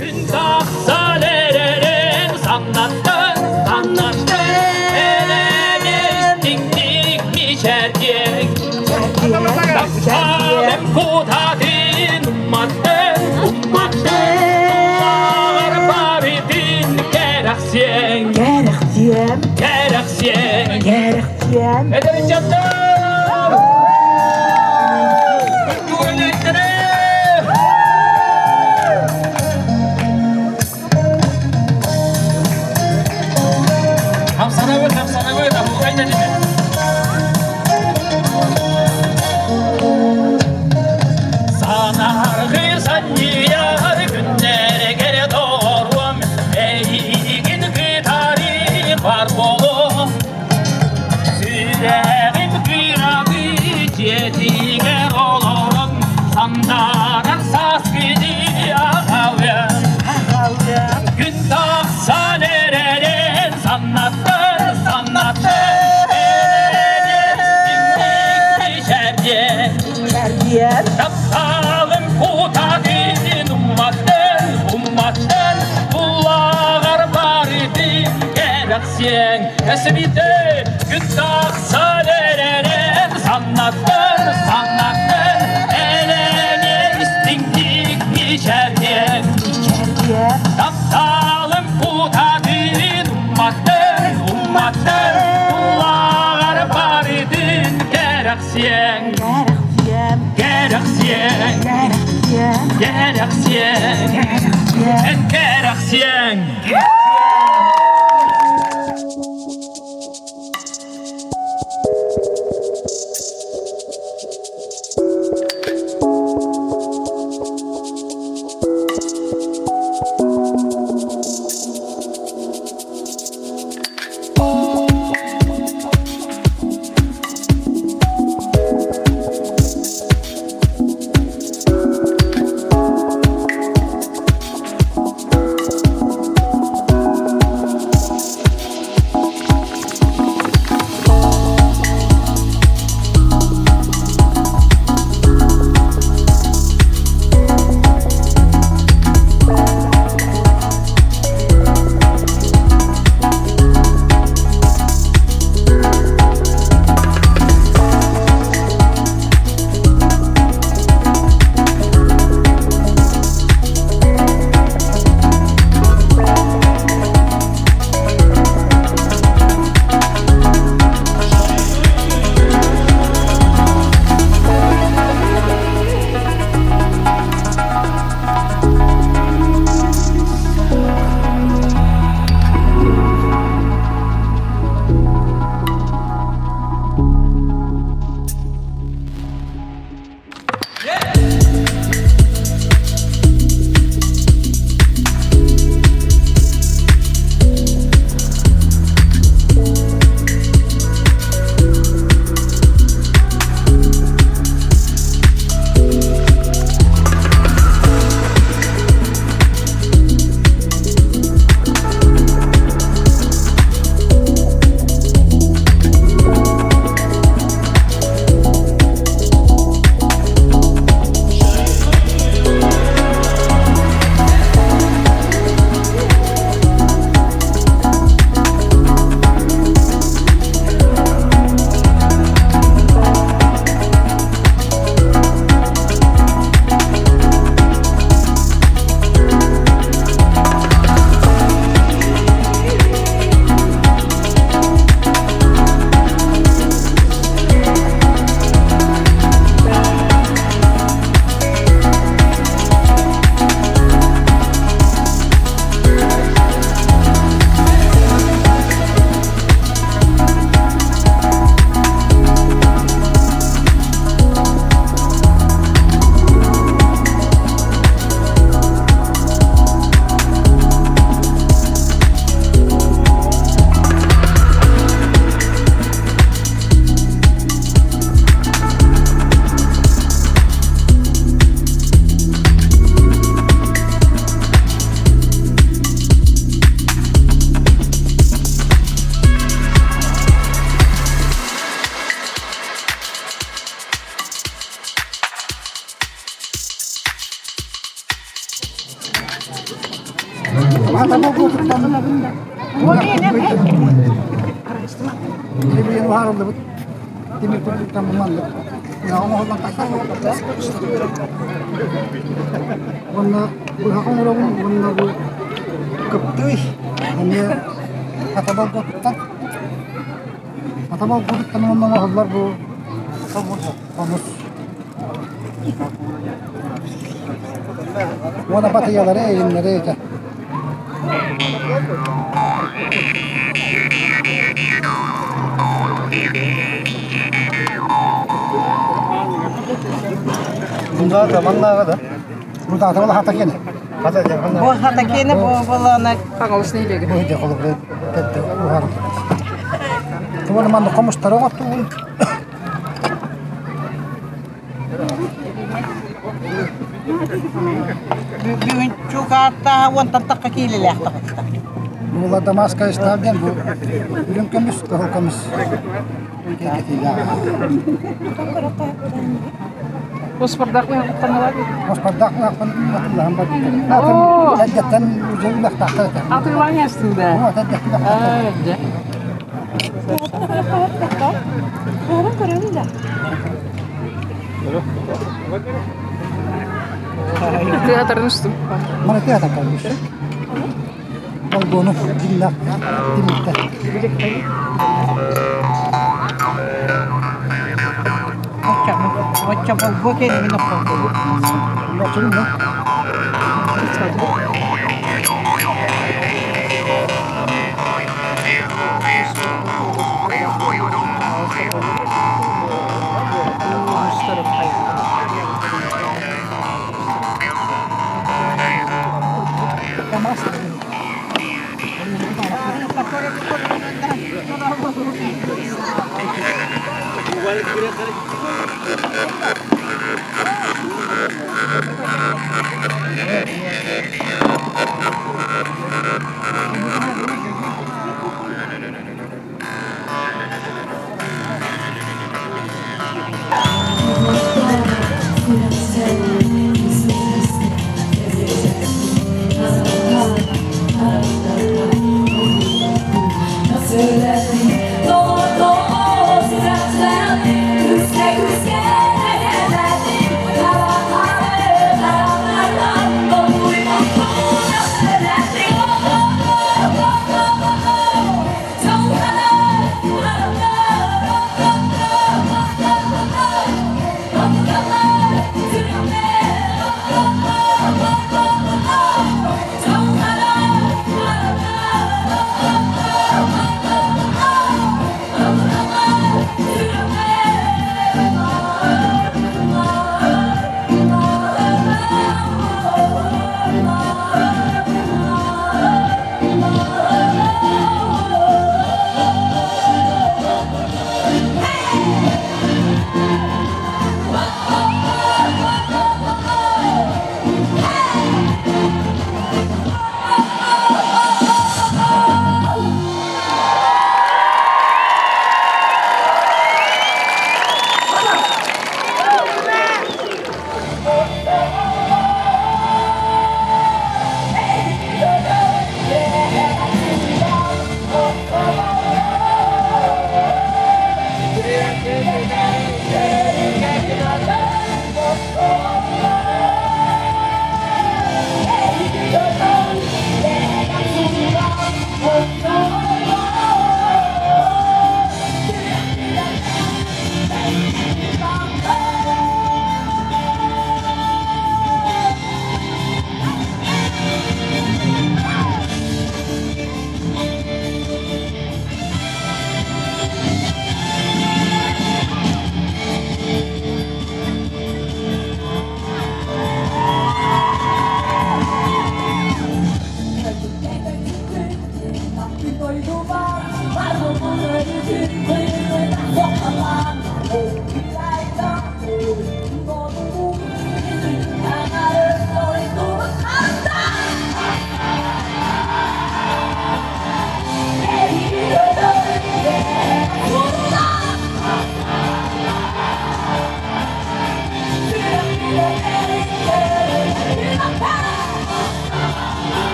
Күн тахсан эрэрин саннаттан, саннаттан Элэмэстиҥник мичээрдиэҥ. Тапталым кутатын умматтан, умматтан Тулаҕар барытын кэрэхсиэҥ. Кэрэхсиэм. Кэрэхсиэҥ. Кэрэхсиэм. Эдэр ыччаттар! Күттүгүнэттэрэ! Хамсанабыт, хамсанабыт, оһуохай тэтимэ. Санааргыы санньыйар күннэргэр доруом, эйигин кытары бар буолуом. Сүрэҕим кыратыы дьиэтигэр олорон, сандарар сааскыны аҕалыам. Күн тахсан эрэрин саннаттар, саннаттар, эрэрин Кэрдиэн. Тапталым кутатын умматтан, умматтан, Кулаҕар барытын кэрэхсиэҥ. Эсибите күн тахсан эрэрин саннаттан, саннаттан, Элэҥэ истиҥник мичээрдиэҥ. Кэрдиэн. Тапталым кутатын умматтан, умматтан, Кулаҕар барытын кэрэхсиэҥ. Кэрэхсиэм. Кэрэхсиэҥ, Кэрэхсиэм. кэрэхсиэҥ. Кэрэхсиэм. Эн кэрэхсиэҥ. Уһаарыллыбыт тимир курдуктан буманнык оҥоһуллан тахсар. Уонна быһах оҥоробун уонна бу кыптыый эмиэ хатабал туттан хатабал туттан уонна оҥоһуллар бу хомус Уонна батыйалары эйиннэри этэ. Бунда маннааҕа да? Бу даата хата кene. Хата Бу хата кene бу болана Хаҥалас нэһилиэгэ. Бу дьэ холобура тэтте уһар. Тугун манна хомустары оҥоттугун. Бүгүн чугааттааһа уонтан тахха киилэлээх таҕыста. Бу Дамаска истаав диэн бу үрүҥ көмүс, кыһыл көмүс. Успардаах быһахтаналар. Успардаах быһахпын атыллаһан барбыттар. Эрдэттэн үлэхтаахтар этэ. Атыылаан астын да. Эрдэттэн. Көрөн көрөбүн да. Тыатарын устум. Мана тыатар калбыш. Болгону диннах тимиттер. Оччо болго кэлин мин оххолбут. Оччо